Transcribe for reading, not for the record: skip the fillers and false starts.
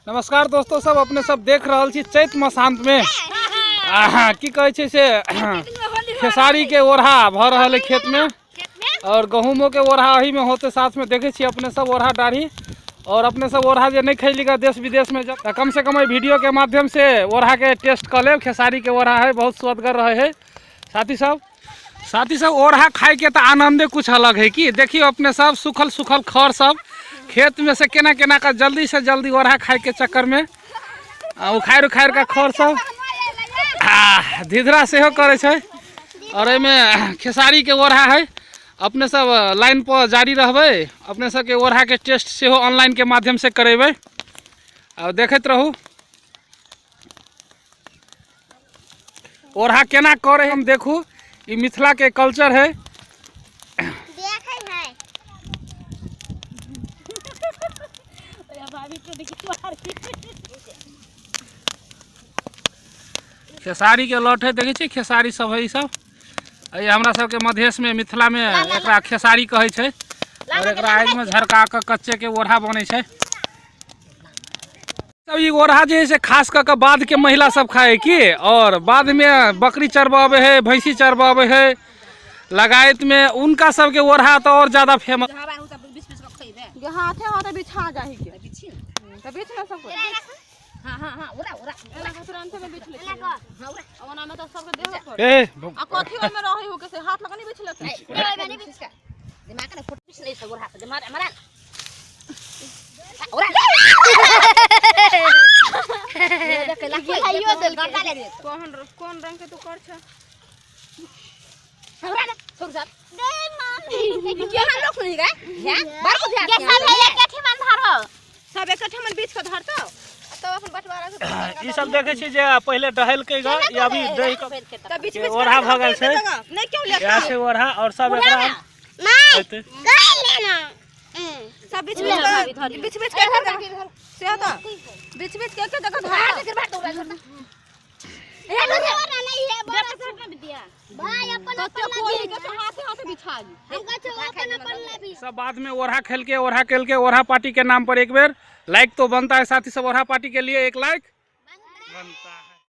नमस्कार दोस्तों सब, अपने सब देख रहल छी चैत मसांत में की कहै छै से खेसारी के ओढ़ा भऽ रहल है खेत में और गहूमो के ओढ़ा एही में होते साथ में देखे छी अपने सब ओढ़ा डाढ़ी। और अपने सब ओढ़ा जे नहीं खैली गा देश विदेश में, जब कम से कम वीडियो के माध्यम से ओढ़ा के टेस्ट कर लेब। खेसारी के ओढ़ा है, बहुत स्वादगर रहे है। साथी सब ओढ़ा खाए के तो आनंदे कुछ अलग है कि देखियो अपने सब सुखल सुखल खर सब खेत में से केना केना का जल्दी से जल्दी ओढ़ा खाए के चक्कर में उखाड़ि उखाड़ि का खर सब धिधरा सेहो करे छै। और एहिमे खेसारी के ओढ़ा है। अपने सब लाइन पर जारी रहबै, अपने सबके ओढ़ा के टेस्ट सेहो ऑनलाइन के माध्यम से करेबै और देखैत रहू ओढ़ा केना करे। हम देखू ई मिथिला के कल्चर है। खेसारी के लौट है, देखे छी खेसारी सब है ई सब। ये हमरा सबके मधेश में मिथिला में एकरा खेसारी कहै छै और एकरा आगि में झरका के कच्चे के ओढ़ा बनै छै। सब ई ओढ़ा जे है से खास कऽ के बाद के महिला सब खाए की, और बाद में बकरी चरबावे है, भैंसी चरबावे है लगायत में, उनका सबके ओढ़ा तो और ज्यादा फेमस। हाथे हाथे बिछा जाही के। तो बिछ ना सब कुछ। हां हां हां उड़ा उड़ा एना के तुरंत में बिछ ले। हां उड़ा। ओना में तो सबके देह पर। ए आ कथी ओय में रही हो के से हाथ लगनी बिछ लेते। ओय में नहीं बिछ का। दिमाग ने फुट बिछ नहीं सब उड़ा दिमाग हमारा। उड़ा। गिराइयो देल कौन कौन रंग के तू कर छ? उड़ा ना छोड़ जा। दे मामी। के हां लोग नहीं गए? हां बार को ध्यान। के सब है एक ठिमान धरो। सब एक ठिमान बीच के धरतो। तब अपन बंटवारा के ई सब देखे छी जे पहिले डहल के ग या अभी दही के तब बीच बीच ओढ़ा भ गेल छै। नहीं क्यों ले या से ओढ़ा और सब एकरा नहीं हेतै। गई लेना। सब बीच बीच के बीच बीच के जगह से तो बीच बीच के एक जगह धर। भाई अपन कते कोई के हाथे हाथे बिछा ली। हमका तो अपन अपन ला भी। सब बाद में ओढ़ा खेल के ओढ़ा खेल के ओढ़ा पार्टी के नाम पर एक बेर लाइक तो बनता है। साथी सब ओढ़ा पार्टी के लिए एक लाइक बनता है।